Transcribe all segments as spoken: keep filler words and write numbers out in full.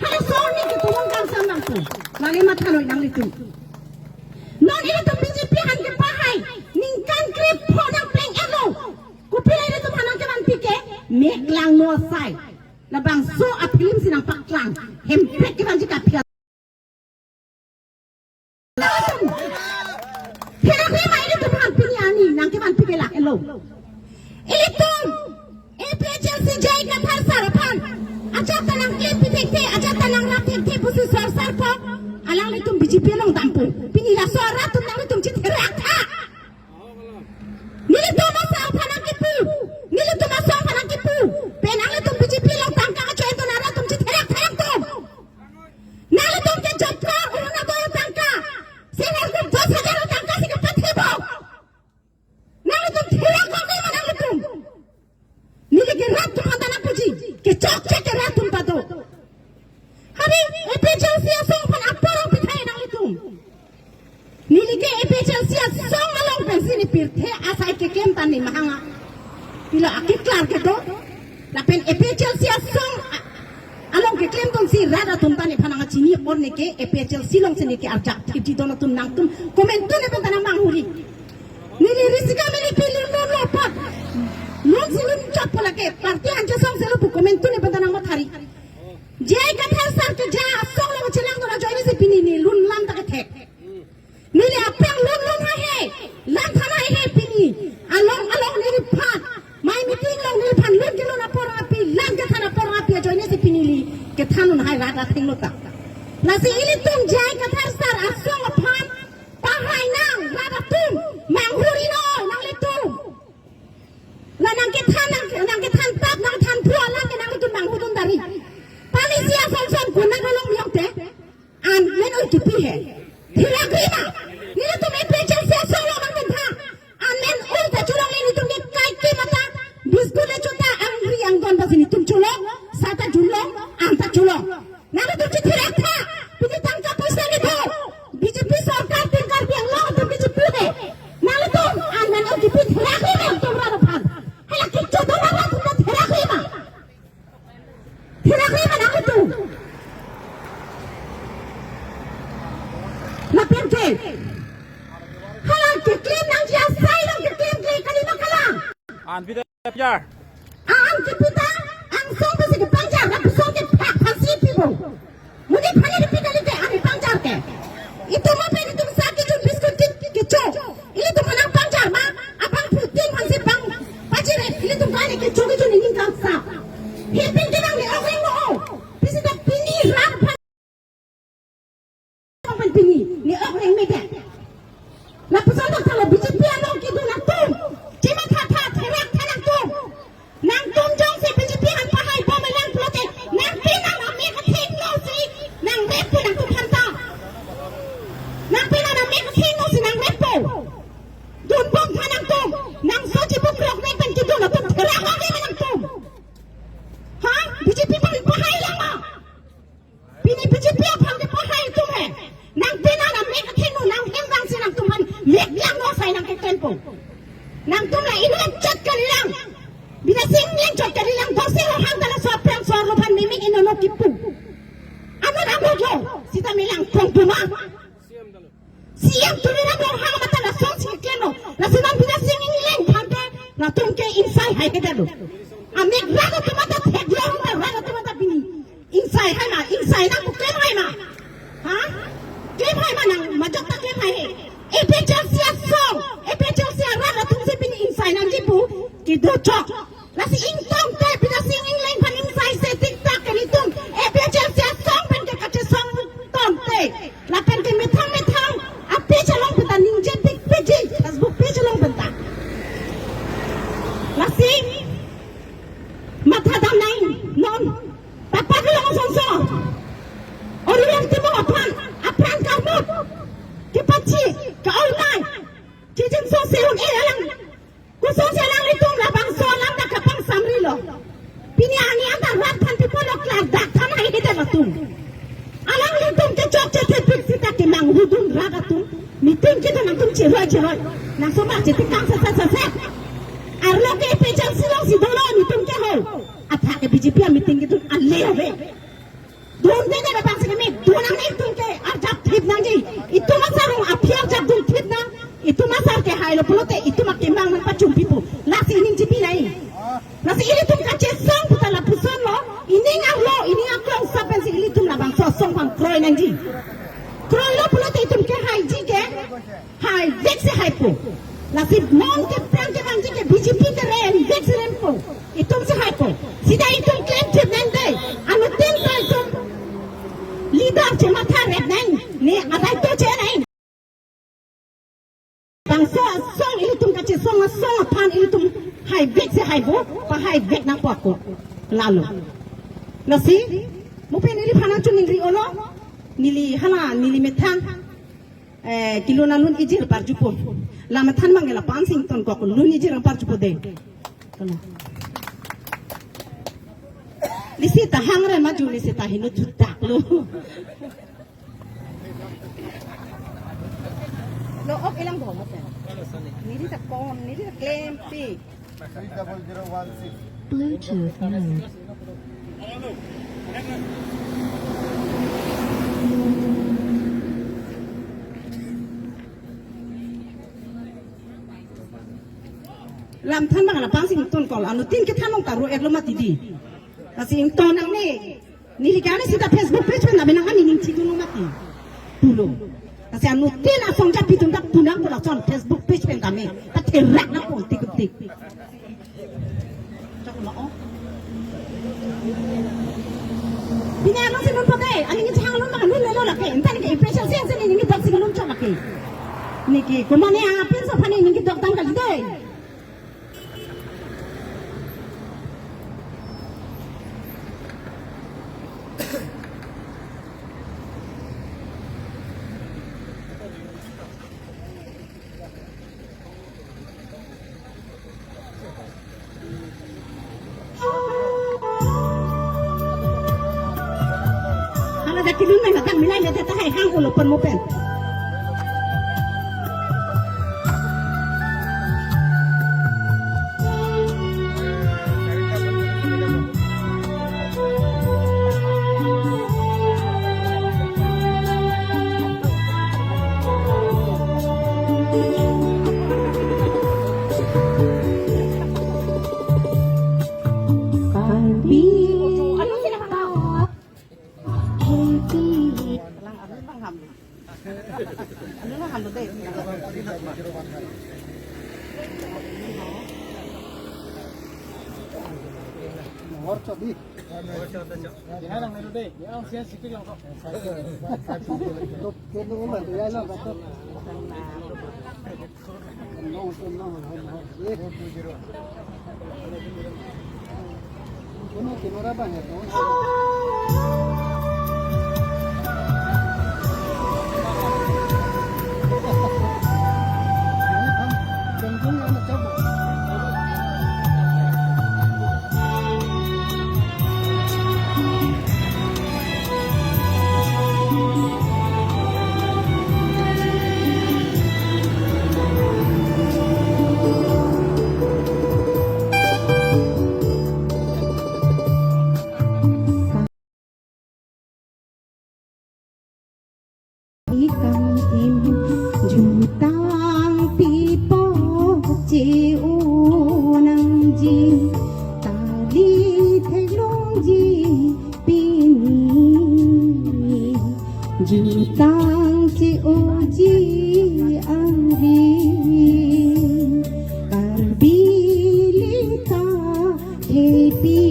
Halaso arni ketomon kangsam nangpo. Lale matha noi nanglitum. Non ilitum B J P aphan kepahai ningkan krepho nangpleng elo. Kopilo ilitum aphan nangkevanpi ke, mek langno asai. Labangso a-film si nangpaklang. Hemprek kevanji kaphi. Therak rema ilitum aphan pini arni nangkevanpi ke lake lo. Ilitum A P H L C J I Kathar sir aphan ajat ta nangklempi thekthe, ajat ta nangrap thekthe pusi sor sar po. Alanglitum B J P along dampo. Pini laso arat atum nanglitum chitherak tha. Nelitum asong aphan nangkipu. Nelitum asong aphan nangkipu. Pen nanglitum B J P along tangka kachoidun arat atum chitherak therak tum. Nanglitum ke job card, Orunodoi tangka, self help group dos hajar tangka si kepathebo. Nanglitum therak kok ma nanglitum. Neli ke rat atum aphan ta nangpuji, kechokche ke rat atum ta do. Hari A P H L C asong aphan apor pithai nanglitum. Neli ke A P H L C asong along pensi ne pirthe asai keklem ta ne mahanga. Pilo akeklar kedo. Lapen A P H L C asong a-, along keklemdunsi rat atum ta nephan nangchini apor neke A P H L C alongsi neke arjap thipji don atum nangtum komantu nephan ta nangmanghuri. Neli risika meli pili lun lo apot. Lunsi lunchot po lake. Party anchot asong selo pu komantu nephan ta nangmathari. J I Kathar sir ke ja asong along chelangdun ajoine si pini ne lun lam ta kethek. Neli aphrang lun lun haihe, lang than haihe pini. Along along neliphan, mai meeting along neliphan lun kelun apor api, lang kethan apor api ajoine si pini neli kethan un hai rat athengno ta. Lasi ilitum J I Kathar sir asong aphan pahai nang rat atum, manghuri noi nanglitum. La nangkethan, nang, nangkethan tap, nangthan phu alam ke nanglitum manghudun dari. Pali si asong asong kuna kolong miyong te. An men oi kipi he. Therak rema. Nelitum A P H L C asong along nangkethan. An men oi ta chulong le nelitum ke kaike mata. Biscuit le chota angri angdon basi nelitum chulong. Sa ta chulong, an ta chulong. Nanglitum chitherak tha. Pini tangka poisa ni tho. B J P sorkar tin Karbi Anglong atum B J P he. Nanglitum an men oi kipi therak rema nangtum rat aphan. Hala kecho do rat atum ta therak rema. Therak rema nanglitum. Lapen ke. Hala keklem nangji asai along keklem ke kalima kalang. An pita piar. An kepi ta, angsong pusi kepangjar, lapuson ke phak phansi pipo. Monit aphan le pi kali ke, an pangjar ke. Itum apen itum sa kejun biscuit ke, kecho. Ilitum aphan nangpangjar ma, aphan putin aphansi pang, pachire, ilitum kali kecho kecho ni ning kangsa. Hepin ke nang ne ok reng no. Pisi ta pini rat aphan pini, ne ok reng me ke. Lapuson ta thalo B J P along kedun atum. Chematha tha, therak tha nangtum. Nangtum jongsi B J P aphan pahai bom lang pulote, nangpinang amek athengno si nangreppo nangtum aphan ta. Nangpinang amek athengno si nangreppo. Dunbom tha nangtum, nangso chibukrok ne pen kedun atum therak ok rema nangtum. Ha? B J P aphan pahai lang ma? Pini B J P aphan kepahai atum he. Nangpinang amek athengno nanghem vangsi nangtum aphan mek langno asai nangkeklempo. Nangtum la inut chot kalilang. Bidya Sing Engleng chot kalilang, Dorsing Ronghang ta laso aphrang so arlo aphan mimik inono kipu. Anut anut lo, sita melang kong puma. C M Tuliram Ronghang mata lasonsi klemlo. Lasi non Bidya Sing Engleng aphan ke, latum ke ingsai hai ke dalo. Amek rat atum mata theklong ta rat atum mata pini ingsai hai ma, ingsai nang pu klem hai ma. Ha? Klem hai ma nang, majok ta klem hai he. A P H L C asong, A P H L C arat atum si pini ingsai nangji pu kedo chok. Lasi ingtong te, Bidya Sing Engleng aphan ingsai se tik tak ke nelitum A P H L C asong pen ke kachesong tong te. Lapen ke methang methang a-page along pen ta ningje pik piji, Facebook page along pen ta. Lasi matha dam nang non. Papa ke long song song. Orian Timung aphan, aphan kamut. Kepachi, ka-oi nai. Kijin so se un-e alang. Kosonsi alanglitum labangso alam ta kapangsamrilo. Pini arni anta rat aphan pipo lo klardak than hai hede latum. Alanglitum kechokche thepik sita kemanghudun rat atum. Meeting kedun nangtum cheroi cheroi. Nangso ma chetik kang sa sa sa sa. Arlo ke A P H L C alongsi dolo nelitum ke ho. Athak ke B J P a-meeting kedun ale ave. Dunde de bang sini mi, dun nangne, itum ke arjap thip nangji. Itum asar rong aphi arjap dun thip nang. Itum asar ke hailo pulote itum akemang nangpachumpipo. Lasi ining chipi nai. Lasi ilitum kachesong pu ta lapuson lo. Ining arlo, ining aklong sap pensi ilitum labangso asong abang kroi nangji. Kroilo pulote itum ke haiji ke haivek si haipo. Lasi non ke pran ke bangji ke B J P ke rem vek si rempo. Itum si haipo. Sita itum klem thip nang dei. Anuttin ta itum leader chematha rep nang. Ne adai to che nang. Bangso asong ilitum kachesong asong aphan ilitum haivek si haipo, pahaivek nangpo ako. Lalo. Lasi, mo pen neliphan nangchoningri-olo, neli hala, neli methang, eh, kelun alun ijir parjupo. La methang mang la pansing tonkok lun ijir parjupo dei. Lasi ta hangre maju, lasi ta hinu thudak lo. Lo ok ilang bo mo pen. Neli ta kon, neli ta klempi. Bluetooth mode. Lam than bang la pansing tonkok, anuttin kethan long ta ro-eklo mati dei. Lasi ington nangne. Neli kani sita Facebook page pen dame nang ani ning chidun mati. Pulo. Lasi anuttin asong japi atum ta punang pula son Facebook page pen dame. Patherak nangpo tik tik. Chok ma o. Pini along si lunpo dei, ani ngi chang lun bang lun lelo lake. Entah ni ke impression sing sing ni ngi dak si lun chok lake. Neli ke komat ne apin so aphan neli ke dok tang kali dei. Hala dak kelun nang tang milai nang ta hai hang ulo pen mo pen. Karbi. Anu lang ham lo dei. Hor chok di. Dia lang melu dei. Dia orang sian sikit lang kok. Tutup, tutup, tutup, ya, lo, tutup. Ikang im jutang pipo che-o nangji, tali theklongji pini, jutang che-oji angri, Karbi lita thepi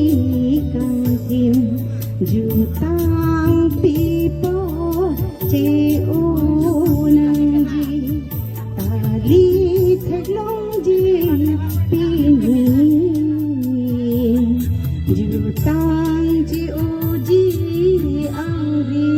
kangkim, jutang pipo che-o nangji, tali theklongji pini, jutang che-oji angri.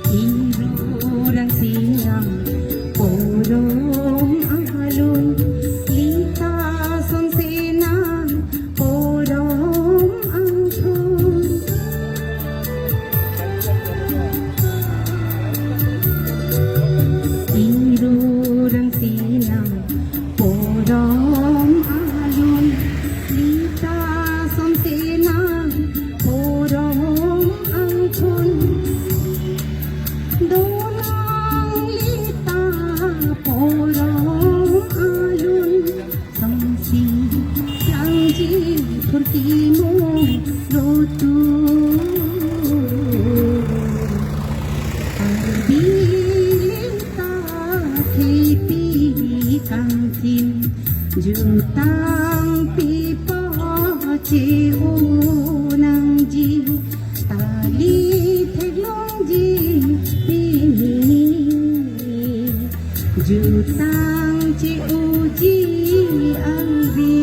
Inro rang siang porong Orom alun songsi sangji phurkimo lotu. Arbi ta thepi kangthim jutang pipo che-o nangji, tali theklongji pini, jutang che-oji angri.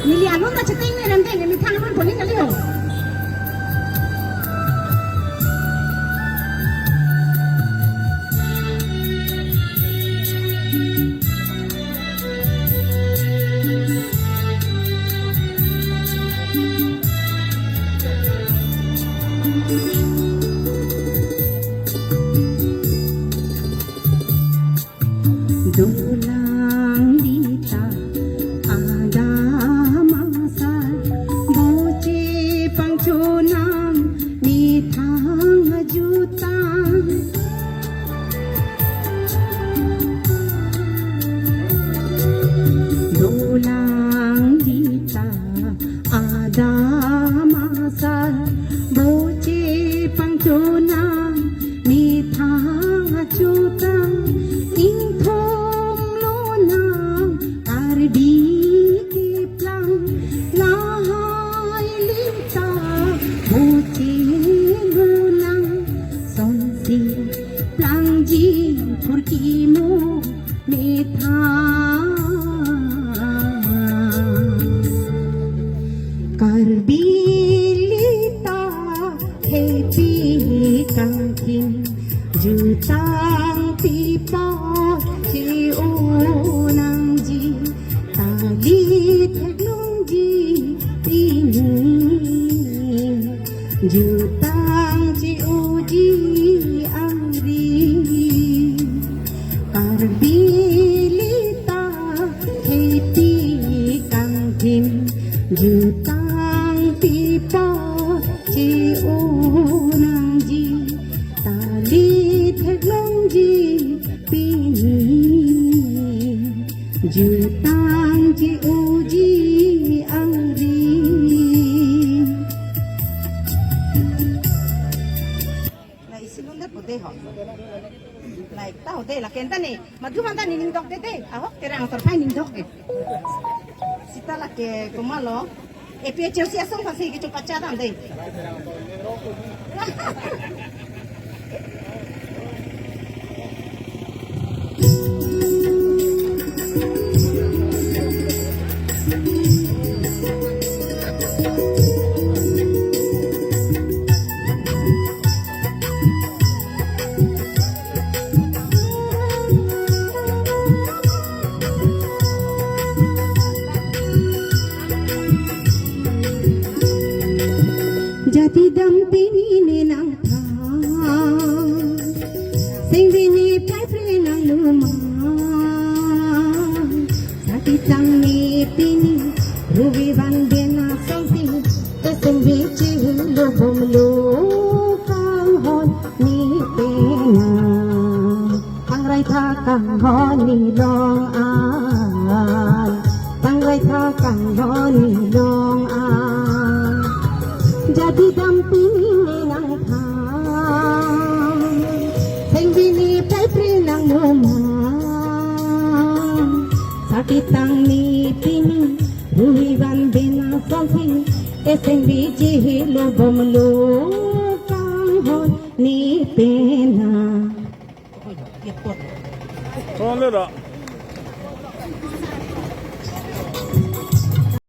Neli alun ta cheteng ne ramdeng, neli than alun poling kali ho. Dolang dita ada masa boche pangchonang methang ajutang. Dolang dita ada masa boche pangchonang methang ajutang, ingthum lonang Karbi keplang, lahai lita boche lonang, songsi plangji phurkimo methang. Karbi lita thepi kangthim jutang pipo che-o nangji, tali theklongji pini, jutang che-oji angri. Karbi lita thepi kangthim jutang pipo che-o nangji, tali theklongji pini, jutang che-oji angri. La isi lun det po de ho. La ekta ho de, la kenta ne. Madhu manta ne ning dok de de. Ahok Terang asor phai ning dok de. Sita lake komatlo. A P H L C asong pasi kecho pacha dam de. Jatidam pini ne nangthan, sengvi ne phai phre nangluma. Jatidam ne pini, ruvi van bena songsi, esengvi chehelo bomlo kanghon ne pena. Pangrai tha kanghon ne long ai, pangrai tha kanghon ne long ai. Jatidam pini ne nangthan, sengvi ne phai phre nangluma. Jatidam ne pini, ruvi van bena songsi, esengvi chehelo bomlo kanghon ne pena. Kong le da.